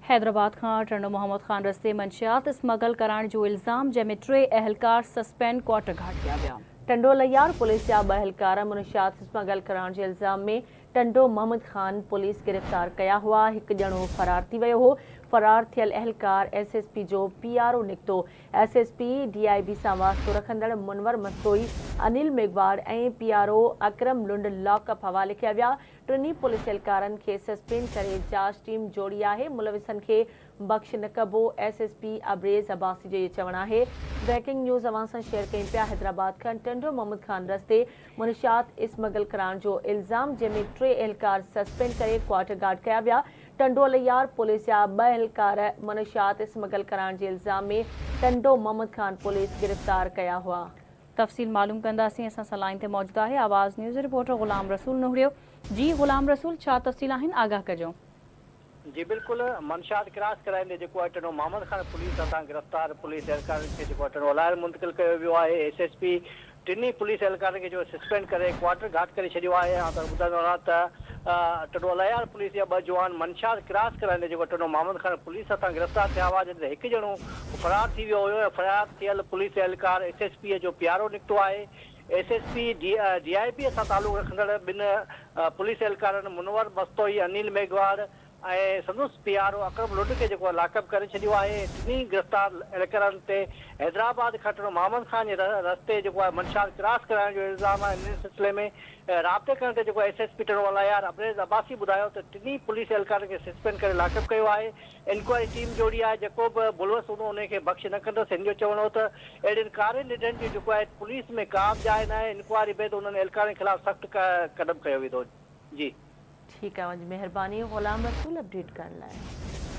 حيدرآباد کان ٽنڊو محمد خان رستي منشيات اسمگل ڪرائڻ جو الزام، جنهن ۾ ٽي اهلڪار سسپينڊ، ڪواٽر گهاٽ ڪيا ويا. ٽنڊو الهيار پوليس جا ٻه اهلڪار منشيات اسمگل ڪرائڻ جي الزام ۾ ٽنڊو محمد خان پوليس گرفتار ڪيا هئا، هڪ ڄڻو فرار ٿي ويو هو، فرار ٿيل اهلڪار ايس ايس پي جو پي آر او نڪتو، S S P, D I B سان واسطو رکندڙ Munawar Mastoi, Anil Meghwar ۽ P R O Akram Lund lock up حوالي ڪيا ويا، ٽنهي پوليس اهلڪارن کي سسپينڊ ڪري جاچ ٽيم جوڙي آهي، ملوثن کي بخش نه ڪبو، S S P Abrez Abbasi جو اهو چوڻ آهي. بريڪنگ نيوز اوهان سان شيئر ڪيون پيا حيدرآباد کان ٽنڊو محمد خان رستي منشيات اسمگل ڪرائڻ جو الزام جنهن ۾ ٽي اهلڪار سسپينڊ ڪري ڪوارٽر گارڊ ڪيا ويا، ٽنڊو الهيار پوليس جا ٻه اهلڪار منشيات اسمگل ڪرائڻ جي الزام ۾ ٽنڊو محمد خان پوليس گرفتار ڪيا هئا. تفصيل معلوم ڪنداسين اسان سان لائين تي موجود آهي آواز نيوز رپورٽر غلام رسول نوهڙيو جي غلام رسول ڇا تفصيل آهن آگاهه ڪجو. جي بلڪل منشات ڪراس ڪرائيندي جيڪو آهي ٽنڊو محمد خان پوليس هٿان گرفتار پوليس اهلڪارن کي جيڪو آهي ٽنڊو الهيار منتقل ڪيو ويو آهي ايس ايس پي ٽنهي پوليس اهلڪارن کي جو سسپينڊ ڪري ڪوارٽر گهاٽ ڪري ڇڏيو آهي ۽ توهان کي ٻڌائيندو هلان ته ٽنڊو الهيار پوليس جا ٻه جوان منشات ڪراس ڪرائيندي جيڪو ٽنڊو محمد خان پوليس هٿان گرفتار ٿيا هئا جڏهن ته هڪ ڄڻو فرار ٿي ويو هيو ۽ فرار ٿيل پوليس اهلڪار ايس ايس پي جو پيارو نڪتو آهي S S P D I B سان تعلق رکندڙ ٻن پوليس اهلڪارن منور مستوئي انيل ميگهواڙ ۽ سندس پي آر او اڪرم لنڊ کي جيڪو لاڪ اپ ڪري ڇڏيو آهي ۽ ٽنهي گرفتار اهلڪارن تي حيدرآباد کان ٽنڊو محمد خان جي رستي جيڪو آهي منشيات ڪراس ڪرائڻ جو الزام آهي ان سلسلي ۾ رابطي ڪرڻ تي جيڪو S S P Tando Allahyar Abrez Abbasi ٻڌايو ته ٽنهي پوليس اهلڪارن کي سسپينڊ ڪري لاڪ اپ ڪيو آهي انڪوائري ٽيم جوڙي آهي جيڪو به ملوث هوندو انهي کي بخش نه ڪندس هن جو چوڻ هو ته اهڙين ڪارين رڍن جي جيڪو آهي پوليس ۾ ڪا به جاء ناهي انڪوائري بعد انهن اهلڪارن خلاف سخت قدم کنيو ويندو جي. ٺيڪ آ اوهان جي مهرباني غلام رسول اپڊيٽ ڪرڻ لاء.